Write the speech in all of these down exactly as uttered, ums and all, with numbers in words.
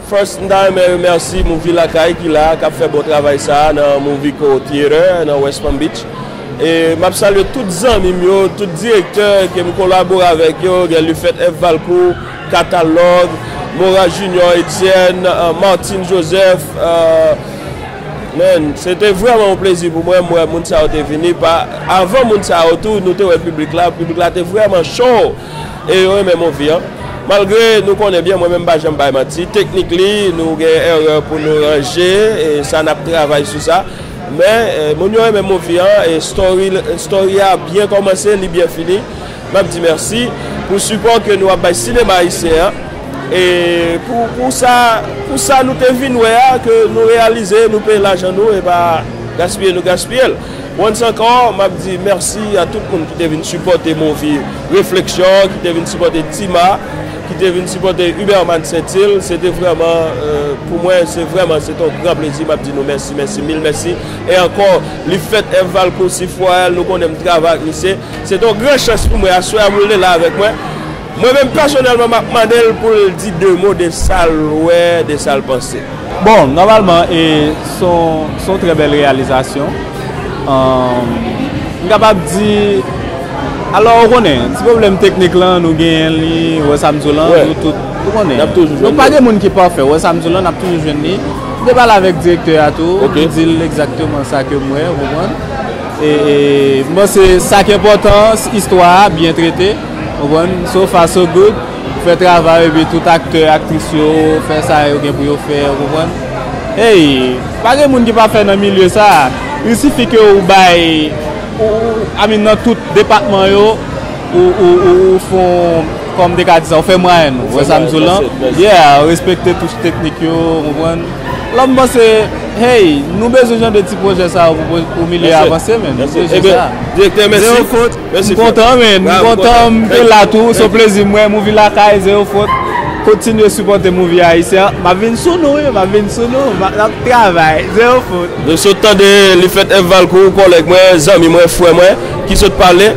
First, m ta renmen remèsye Movie Lakay ki la, k ap fè bon travay sa a nan Movie Co Theater nan West Palm Beach. E m ap salye tout zanmi m yo, tout direktè ke m kolabore avèk yo, gen Lifèt F Valcourt, Katalòg, Mora Junior Etienne, euh, Martine Joseph, euh, man, se te vrèman yon plezi pou mwen, m wè moun sa yo te vini. Pa, avan moun sa yo tou, nou te wè piblik la, piblik la te vrèman cho. E yo renmen movie an. Malgre nou konnen byen, mwen menm m pa janm bay manti, teknik li, nou gen erè pou nou ranje, e sa n ap travay sou sa. Men, e, moun yo renmen movie an, e story, story a byen kòmanse, li byen fini. M ap di mèsi pou sipò ke nou ap bay sinema ayisyen an. E pou, pou sa, pou sa nou te vin wè a, ke nou reyalize, nou peye lajan nou, e pa gaspiye nou gaspiye l. Once ankò, m ap di mèsi a tout moun ki te vin sipòte Movie Refleksyon, ki te vin sipòte Tima, ki te vin sipòte Uberman Sentil. Se te vrèman, euh, pou mwen, se vrèman, se te yon gran plezi. M ap di nou mèsi, mèsi, mil mèsi. E ankò, Lifèt F Valcourt, Sif Royal, nou konnen m travay ak misye. Se te yon gran chans pou mwen. Aswè a, pou l te la avèk mwen. Mwen menm, pèsonèlman, m ap mande l pou l di de mo de sa l wè, de sa l panse. Bon, nòmalman, e, se yon, se yon trè bèl reyalizasyon. Ahn, m kapab di, alò, ou konnen, ti pwoblèm teknik lan, nou genyen li, ou wè sa m di w lan, nou tout, ou konnen. Nou pa gen moun ki pafè, ou wè sa m di w lan, n ap toujou jwenn li. M te pale avèk direktè a tou, m di l egzakteman sa ke m wè, ou konprann? E, e, m panse sa ki enpòtan, s-, istwa a byen trete, ou konprann? So far, so good. Ou fè travay, epi tout aktè, aktris yo fè sa yo gen pou yo fè, ou konprann? Hey, pa gen moun ki pafè nan milye sa. Il sifi ke ou bay, ou, ou, I mean, nan tout depatman yo, ou, ou, ou, ou fè, kòm m te ka di sa, ou fè mwayen ou. Ou wè sa m di w lan? Yeah, ou respekte touch teknik yo, ou konprann? Lò m panse, hey, nou bezwen jan de ti pwojè sa yo pou, pou milye a avanse, men. Nou bezwen sa. Direktè, mèsi. Zero faute. M kontan, men. M kontan, m te la tou. Se yon plezi, mwen, Movie Lakay, Zero Faute. Kontinye sipòte Movie Ayisyen. M ap vin sou nou, wi, m ap vin sou nou. M ap, n ap travay. Zero Faute. Nou sot tande Lifèt F Valcourt, kòlèg mwen, zanmi mwen, frè mwen, ki sot pale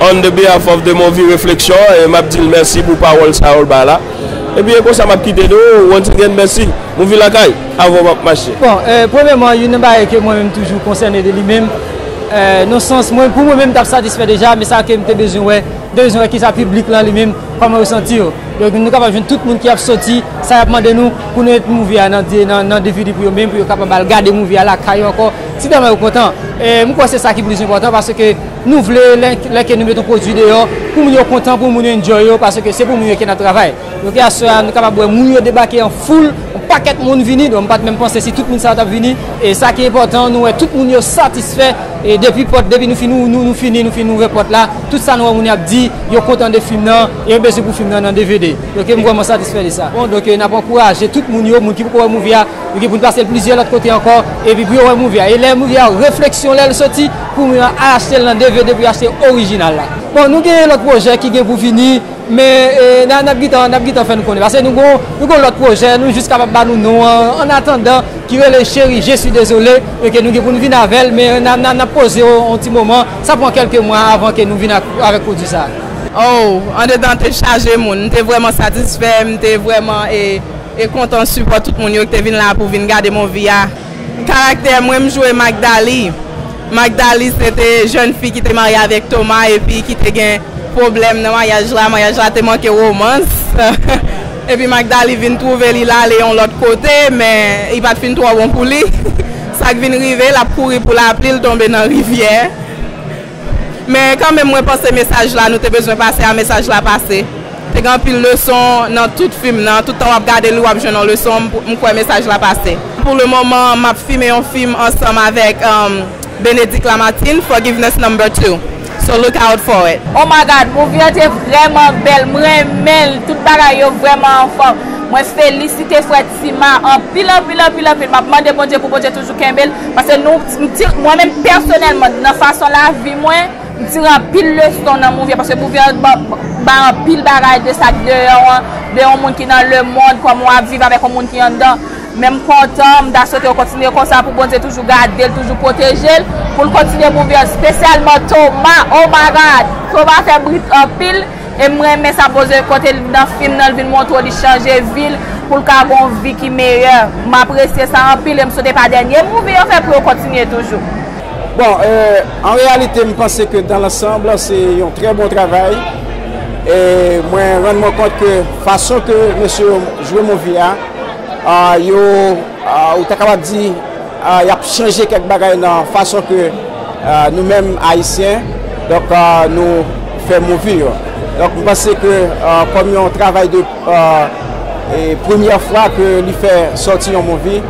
on the behalf of the Movie Reflection, e m ap di l mèsi pou pawòl sa yo l bay la. Epi e konsa m ap kite nou. Once again, mèsi. Movie Lakay, avè w m ap mache. Bon, eh, premyèman, youn nan bagay ke mwen menm toujou konsène de li menm, eh, nan sans mwen, pou mwen menm, m t ap satisfè deja, men sa ke m te bezwen wè, m te bezwen wè kisa piblik lan li menm, kòman yo santi yo. Donk, nou kapab jwenn tout moun ki ap soti, sa y ap mande nou, pou nou met movie a nan, nan, nan D V D pou yo menm, pou yo kapab al gade movie a lakay yo ankò, si tèlman yo kontan. Eh, m kwè se sa ki plis enpòtan, paske nou vle, lè, lè ke nou met yon pwodui deyò, pou moun yo kontan, pou moun yo enjoy yo, paske se pou moun yo ke n ap travay. Donk, aswè a, nou kapab wè moun yo debake an foul, yon pakèt moun vini, donk m pa t menm panse si tout moun sa yo t ap vini. E sa ki enpòtan, nou wè tout moun yo satisfè, e depi pòt, depi nou fin, nou, nou, nou fini, nou fin ouvè pòt la, tout sa nou wè moun yo ap di, yo kontan de fim nan, e yo bezwen pou fim nan nan D V D. Donk, m vrèman satisfè de sa. Bon, donk, n ap ankouraje tout moun yo, moun ki poko wè movie a, yo gen pou n pase l plizyè lòt kote ankò, epi pou yo wè movie a. E lè movie a, Refleksyon, lè l soti, pou moun yo al achte l nan D V D, pou yo achte orijinal la. Bon, nou gen lòt pwojè ki gen pou vini, men, eh, n a, n ap gentan, n ap gentan fè nou konnen. Paske nou gon, nou gon lòt pwojè, nou jis kapab ba nou non an, an atandan, ki rele Chérie, je suis désolé, e ke nou gen pou n vin avè l, men n a, n a, n ap poze yon, yon ti moman, sa pran kèlke mwa avan ke nou vin ak, avèk pwodui sa. Oh, andedan te chaje moun, m te vrèman satisfè, m te vrèman, e, e kontan sipò tout moun yo ki te vin la pou vin gade movie a. Karaktè mwen, m jwe Magdalie. Magdalie se te jèn fi ki te marye avèk Thomas epi ki te gen pwoblèm nan maryaj la. Maryaj la te manke womans. Epi Magdalie vin twouve li l ale yon lòt kote, men li pa t fin twò bon pou li. Sa k vin rive, l ap kouri pou lapli, l tonbe nan rivyè. Men kanmenm, mwen panse mesaj la, nou te bezwen pase a, mesaj la pase. Te gen anpil leson nan tout fim nan. Tout tan w ap gade li, w ap jwenn yon leson. M, m kwè mesaj la pase. Pou le moman, m ap fime yon fim ansanm avèk, um, Bénédicte Lamartine, Forgiveness Number Two. So look out for it. Oh my God, movie an te vrèman bèl. Mwen renmen l. Tout bagay yo vrèman anfòm. Mwen felisite frè Tima anpil, anpil, anpil, anpil. M ap mande Bondye pou Bondye toujou kenbe l. Paske nou, m ti, mwen menm pèsonèlman, nan fason lavi mwen, m tire anpil leson nan movie an, paske movie an ba, ba anpil bagay de sa k deyò an, de yon moun ki nan lemonn, kòman w ap viv avèk yon moun ki anndan. Men m kontan, m ta swete yo kontinye konsa pou Bondye toujou gade l, toujou pwoteje l, pou l kontinye movie an, espesyalman Thomas, oh my God! Thomas fè bri anpil, E m renmen sa, poze kote nan fim nan, l vin montre w li chanje vi l pou l ka gen yon vi ki meyè. M apresye sa anpil e m swete pa dènye movie yo fè pou yo kontinye toujou. Bon, euh, an reyalite, m panse ke dans l'ensemble, se yon trè bon travay. E mwen rann mwen kont ke fason ke mesye yo jwe movie a, ah, yo, ah, ou ta kapab di, ah, y ap chanje kèk bagay nan fason ke, ah, nou menm Ayisyen, donk, ah, nou fè movie yo. Donk, m panse ke, ah, kòm yon travay de, ah, e premyè fwa ke li fè sòti yon movie,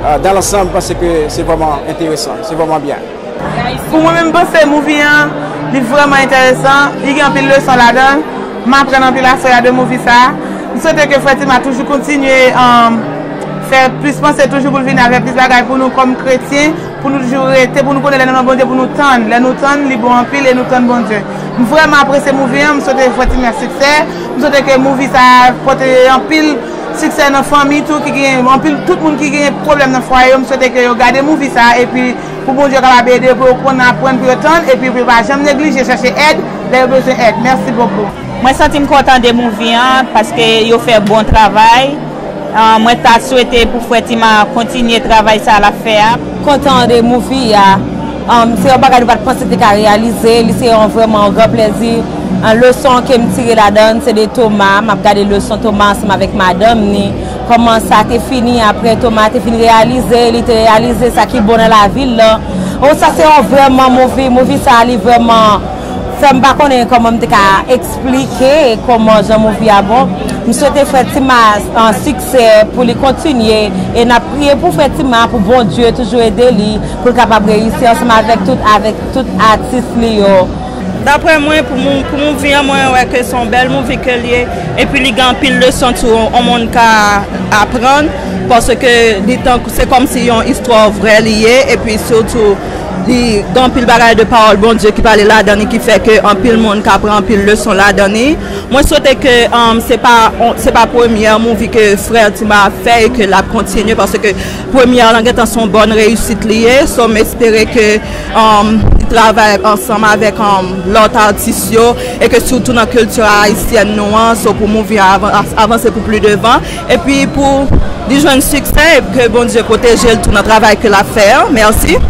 ah, dans l'ensemble, m panse ke se vrèman enteresan, se vrèman byen. Pou mwen menm, m panse movie an, li vrèman enteresan, li gen anpil leson ladan l. M aprann anpil aswè a de movie sa a. M swete ke Frè Tima toujou kontinye, um, fè plis panse toujou pou l vini avèk plis bagay pou nou kòm kretyen, pou nou toujou rete, pou nou konnen lè nou nan Bondye, pou nou tann. Lè nou tann, li bon anpil e nou tann Bondye. M vrèman apresye movie an, m swete Frè Tima siksè. M swete ke movie sa a pote anpil siksè nan fanmi tou, ki gen anpil, tout moun ki gen pwoblèm nan fwaye yo, m swete ke yo gade movie sa a, epi pou Bondye kapab ede yo, pou yo konn aprann, pou yo tann, epi pou yo pa janm neglije chèche èd lè yo bezwen èd. Mèsi bokou. Mwen santi m kontan de movie an, paske yo fè bon travay. Ah, mwen ta swete pou Frè Tima kontinye travay sa l ap fè a. Kontan de movie a. Um, se yon bagay nou pa t panse te ka reyalize. Li se yon vrèman yon gran plèzi. An leson ke m tire ladan l, se de Thomas. M ap gade leson Thomas ansanm avèk madanm ni. Kòman sa te fini apre Thomas te fin reyalize, li te reyalize sa ki bon nan lavi l lan. Oh, sa se yon vrèman movie. Movie sa li vrèman fè m pa konnen kòman m te ka eksplike kòman jan movie a bon. M swete Frè Tima an siksè pou li kontinye e n ap priye pou Frè Tima pou Bondye toujou ede li pou l kapab reyisi ansanm avèk tout, avèk tout atis li yo. Daprè mwen, pou moun, pou movie an, mwen wè ke se yon bèl movie ke l ye. Epi li gen anpil leson tou, yon moun ka aprann, paske li tankou, se kòmsi yon istwa vrè li ye, epi sitou li gen anpil bagay de pawòl Bondye ki pale ladan li, ki fè ke anpil moun ka pran anpil leson ladan li. Mwen swete ke, um, se pa, se pa premyè movie ke Frè Tima ap fè e ke l ap kontinye, paske premyè lan gentan se yon bòn reyisit li ye. So, m espere ke, um, li travay ansanm avèk, um, lòt atis yo e ke sitou nan kilti ayisyèn nou an, so pou movie an avan-, avanse pou pli devan. Epi pou li jwenn siksè e ke Bondye pwoteje l tou nan travay ke l ap fè an. Mèsi.